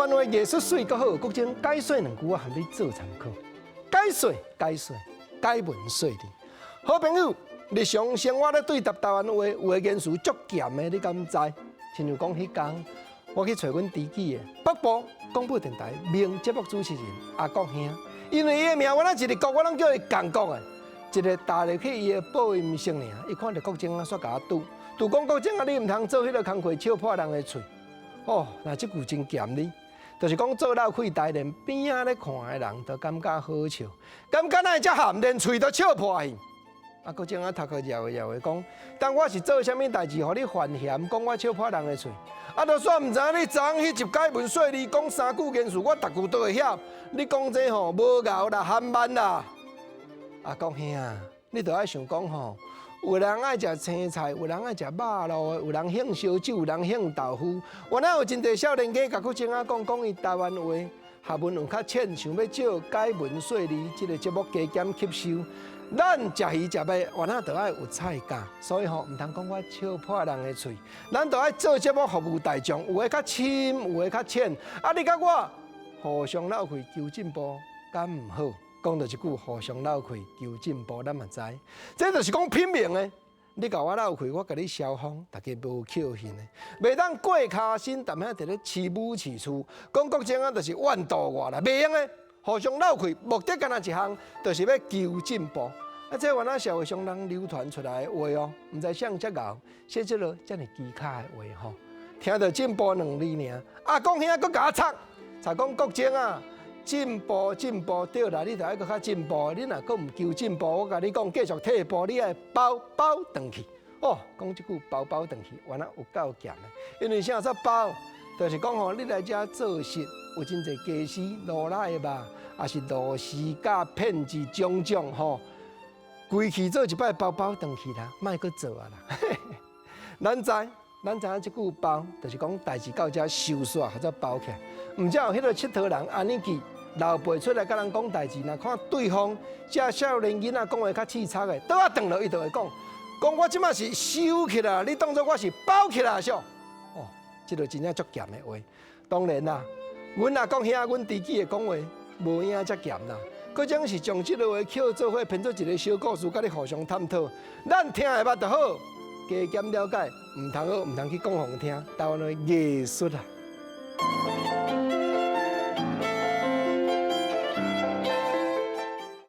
灣話藝術媠閣好，國珍解說兩句，我予你做參考。解說解說解文說理，好朋友，日常生活咧對答台灣話，有的言辭足鹹的，你敢知？親像講彼工，我去揣阮知己的北部廣播電台名節目主持人阿國兄，因為伊的名，我咱一日國，我攏叫伊共國的。一个踏入去伊的播音室爾，伊看著國珍啊，煞共我拄拄講國珍啊，你毋通做彼个工課，笑破人的喙。哦，那這句真鹹呢，就是講做落氣台，連邊仔咧看的人都感覺好笑，感覺哪會遮鹹，連喙都笑破去。啊，國珍啊，頭殼搖搖的講，當我是做啥物代誌，予你犯嫌，講我笑破人的喙？啊，就煞毋知影你昨昏彼集解文說理講三句言辭，我逐句都會曉。你講這吼無𠢕啦，含慢啦。阿國兄，你著愛想講吼，有人愛食青菜，有人愛食肉露的，有人興燒酒，有人興豆腐。原來有真濟少年家共國珍仔講講伊台灣話學問有較淺，想欲藉解文說理這個節目加減吸收。咱食魚食肉，原來著愛有菜價，所以吼毋通講我笑破人的喙。咱著愛做節目服務大眾，有的較深，有的較淺。啊，你佮我互相鬥氣求進步，敢毋好？講著一句互相鬥氣求進步，咱嘛知，這就是講品茗的。你共我鬥氣，我共你消風，大家無扣恨的。袂當過跤身，踮遐佇咧飼母飼厝，講國珍啊，就是怨妒我啦，袂用的。互相鬥氣，目的干焦一項，就是欲求進步。啊，這原來社會上人流傳出來的話哦，毋知啥遮𠢕，寫這個遮爾機巧的話吼。聽著進步兩字爾，阿國兄閣共我插，插講國珍啊。進步進步對啦，你著愛閣較進步。你若閣毋求進步，我共你講，繼續退步，你愛包包轉去。哦，講這句包包轉去，原來有夠鹹的。因為啥說包，就是講吼，你來遮做事有真濟家私滷奶的肉，抑是螺絲甲片子種種吼，規氣做一擺包包轉去啦，莫閣做啊啦。咱知，咱知影這句包，就是講代誌到遮收煞，或者包起來。毋才有彼个𨑨迌人按呢去。老輩出來共人講代誌，若看對方這少年囡仔講話較刺插的，倒仔轉落伊就會講，講我這馬是收起來，你當做我是包起來唂。哦，這个真正足鹹的話。當然啦，阮阿國兄，阮知己的講話無影遮鹹啦。閣種是將這个話抾做伙編做一个小故事，共你互相探討。咱聽會捌就好，加減了解，毋通好，毋通去講予人聽。台灣話藝術啊。